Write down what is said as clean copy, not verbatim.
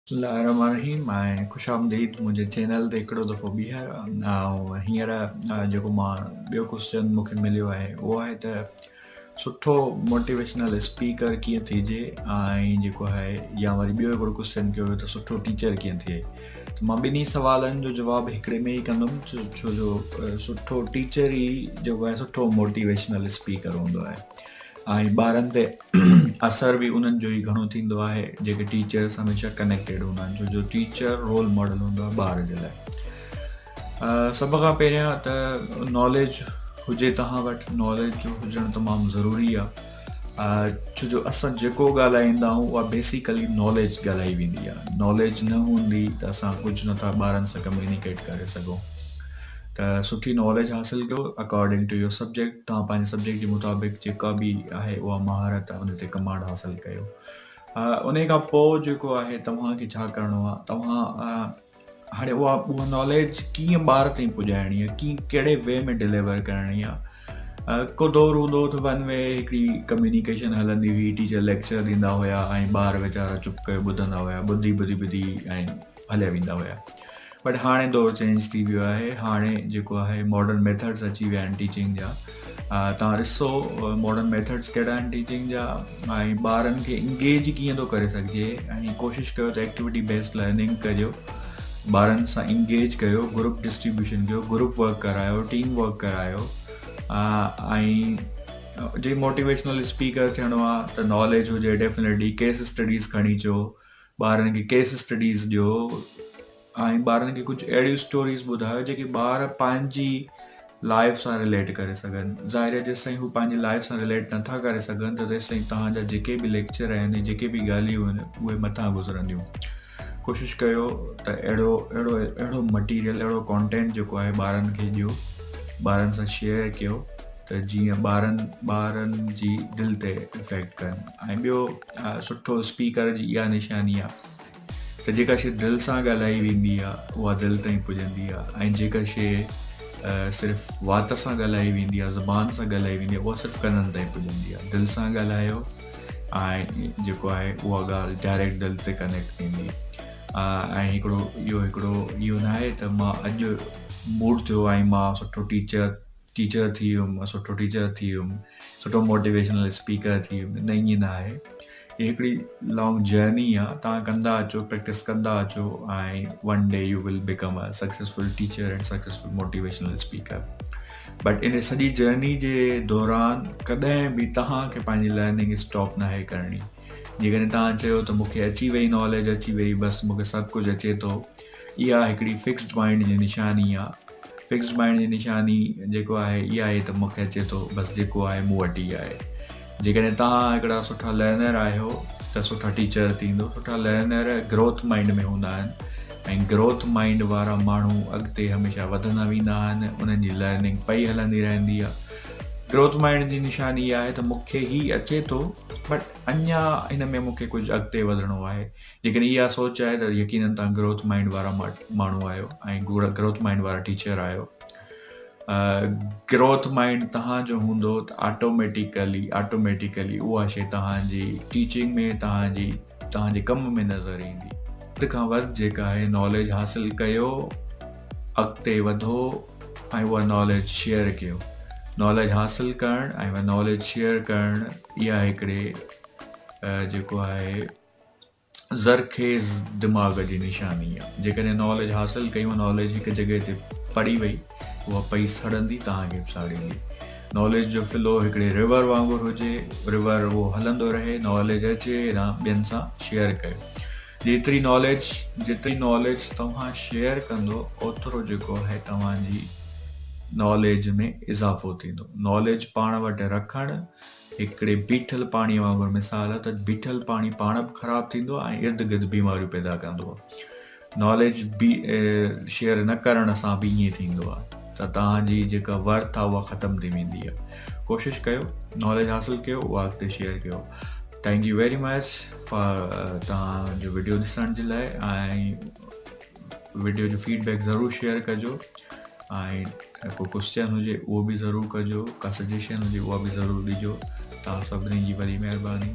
بسم الله الرحمن الرحيم ۽ خوش آمديد منهنجي چينل تي هڪڙو دفعو ٻيهر. ۽ هينئر جيڪو مان ٻيو ڪوشچن مون کي مليو آهي اهو آهي ته سٺو موٽيويشنل اسپيڪر ڪيئن ٿيجي، ۽ جيڪو آهي يا وري ٻيو هڪڙو ڪوشچن ڪيو ويو ته سٺو ٽيچر ڪيئن ٿئي. ته مان ٻنهي سوالن جو جواب هڪڙي ۾ ئي ڪندم، ڇو جو سٺو ٽيچر ئي جيڪو آهي سٺو موٽيويشنل اسپيڪر هوندو آهي، ۽ ٻارن تي اثر به انهن جو ئي گهڻو ٿيندو آهي جيڪي ٽيچرس هميشه ڪنيڪٽيڊ هوندا آهن، ڇو جو ٽيچر رول ماڊل هوندو آهي ٻار جي لاء. سڀ کان پهريان ته ناليج هجي توهان وٽ، ناليج جو هجڻ تمام ضروري آهي، ڇو جو اسان جيڪو ڳالهائيندا آهيون اها بيسيڪلي ناليج ڳالهائي ويندي آهي. ناليج نه هوندي ته اسان ڪجهه نٿا ٻارن سان ڪميونيڪيٽ ڪري سگهون. ته سٺي ناليج حاصل ڪيو اڪارڊنگ ٽو your subject, توهان پنهنجي سبجيڪٽ جي مطابق جيڪا به آهي اها مهارت ان تي ڪمانڊ حاصل ڪيو. ان کان پوء جيڪو آهي توهان کي ڇا ڪرڻو آهي، توهان هاڻي اها ناليج ڪيئن ٻار تائين پڄائڻي آهي، ڪيئن ڪهڙي وي ۾ ڊليور ڪرڻي آهي. ڪو دور هوندو هو ته ون وي هڪڙي ڪميونيڪيشن هلندي هئي، ٽيچر ليڪچر ڏيندا هيا ۽ ٻار ويچارا چپ ڪري ٻڌندا هيا، ٻڌي ٻڌي ٻڌي ۽ هليا ويندا هيا. بٽ هاڻي دور چينج ٿي ويو آهي، هاڻي جيڪو آهي ماڊرن ميٿڊس اچي ويا آهن ٽيچنگ جا. توهان ڏسو ماڊرن ميٿڊس ڪهڙا آهن ٽيچنگ جا ۽ ٻارن کي انگيج ڪيئن ٿو ڪري سگهجي، ۽ ڪوشش ڪيو ته ايڪٽيوٽي بيسڊ لرننگ ڪريو، ٻارن سان انگيج ڪيو، گروپ ڊسٽريبيوشن ڪيو، گروپ ورڪ ڪرايو، ٽيم ورڪ ڪرايو. ۽ جي موٽيويشنل اسپيڪر ٿيڻو آهي ته ناليج هجي ڊيفنيٽلي، ڪيس اسٽڊيز کڻي اچو، ٻارن کي ڪيس اسٽڊيز ڏيو ۽ ٻارن کي ڪجهه اهڙيون اسٽوريز ٻڌايو جيڪي ٻار پنهنجي لائف سان رليٽ ڪري سگهن. ظاهر آهي جيستائين هو پنهنجي لائف سان رليٽ نٿا ڪري سگهن ته تيستائين توهان جا جيڪي به ليڪچر آهن جيڪي به ڳالهيون آهن اهي مٿان گذرنديون. ڪوشش ڪيو ته اهڙو اهڙو اهڙو مٽيريل اهڙو ڪانٽينٽ جيڪو آهي ٻارن کي ڏيو، ٻارن سان شيئر ڪيو ته جيئن ٻارن جي دل تي افيڪٽ ڪن. ۽ ٻيو سٺو اسپيڪر جي اها نشاني آهي ته جيڪا شيء دل سان ڳالهائي ويندي آهي اها دل تائين پڄندي آهي، ۽ جيڪا شيء صرف وات سان ڳالهائي ويندي آهي، زبان سان ڳالهائي ويندي آهي، اها صرف ڪنن تائين پڄندي آهي. دل سان ڳالهايو ۽ جيڪو آهي اها ڳالهه ڊائريڪٽ دل تي ڪنيڪٽ ٿيندي. ۽ هڪڙو اهو هڪڙو اهو نه آهي ته مان اڄ موڊ ٿيو ۽ مان سٺو ٽيچر ٿي ويم، سٺو ٽيچر ٿي ويم، سٺو موٽيويشنل اسپيڪر ٿي ويم، نه ائين نه آهي. هي هڪڙي لانگ جرني آهي، توهان ڪندا اچو، پريڪٽس ڪندا اچو ۽ one day you will become a successful teacher and successful motivational speaker. But ان سڄي جرني جي دوران ڪڏهن به توهان کي پنهنجي لرننگ اسٽاپ ناهي ڪرڻي. جيڪڏهن توهان چيو ته مون کي اچي وئي ناليج اچي وئي، بس مون کي سڀ ڪجهه اچي ٿو، اها هڪڙي فڪسڊ مائنڊ جي نشاني آهي. فڪسڊ مائنڊ جي نشاني جيڪو آهي اها آهي ته مون کي اچي ٿو، بس جيڪو آهي مون وٽ ئي آهي. جيڪڏهن توهان هڪڙا سٺا لرنر آهيو ته سٺا ٽيچر ٿيندو. سٺا لرنر گروٿ مائنڊ ۾ هوندا آهن ۽ گروٿ مائنڊ وارا ماڻهو اڳتي هميشه وڌندا ويندا آهن، انهن جي لرننگ پئي هلندي رهندي آهي. گروٿ مائنڊ جي نشاني اها آهي ته مون کي هي اچي ٿو بٽ اڃا هن ۾ مون کي ڪجهه اڳتي وڌڻو آهي. جيڪڏهن اها سوچ آهي ته يقينن توهان گروٿ مائنڊ وارا ماڻهو آهيو ۽ گروٿ مائنڊ وارا ٽيچر آهيو. گروٿ مائنڊ توهان جو هوندو ته آٽوميٽيڪلي اها شي توهان جي ٽيچنگ ۾ توهان جي ڪم ۾ نظر ايندي. وڌ کان وڌ جيڪا آهي ناليج حاصل ڪيو، اڳتي وڌو ۽ اها ناليج شيئر ڪيو. ناليج حاصل ڪرڻ ۽ اها ناليج شيئر ڪرڻ اها هڪڙي جيڪو آهي زرخيز دماغ جي نشاني آ. جيڪڏهن ناليج حاصل ڪئي اها ناليج هڪ جڳهه تي پڙي وئي اها پئي سڙندي توهان کي به ساڙيندي. ناليج جو فلو هڪڙي ريور وانگر هجي، ريور اهو هلندو رهي، ناليج اچي هيڏانهن ٻين سان شيئر ڪيو. جيتري ناليج توهان شيئر ڪندو اوترو جيڪو آهي توهان جي ناليج ۾ اضافو ٿيندو. ناليج پاڻ وٽ رکڻ هڪڙي بيٺل پاڻيء وانگر مثال آهي ته بيٺل پاڻي پاڻ به خراب ٿيندو آهي ۽ ارد گرد بيماريون پيدا ڪندو آهي. ناليج به شيئر نه ڪرڻ سان به ائين ٿيندو آهي ته توهان جي جيڪا ورٿ آهي اها ختم ٿي ويندي آهي. ڪوشش ڪيو ناليج حاصل ڪيو اها اڳتي شيئر ڪيو. Thank you very much for توهان جو وڊيو ڏسڻ جي لاء ۽ وڊيو جو فيڊ بيڪ ضرور شيئر ڪجو ۽ ڪو ڪوشچن هجي اهو به ضرور ڪجو، ڪا سجيشن هجي اها به ضرور ڏجو. توهان سڀني جي وڏي مهرباني.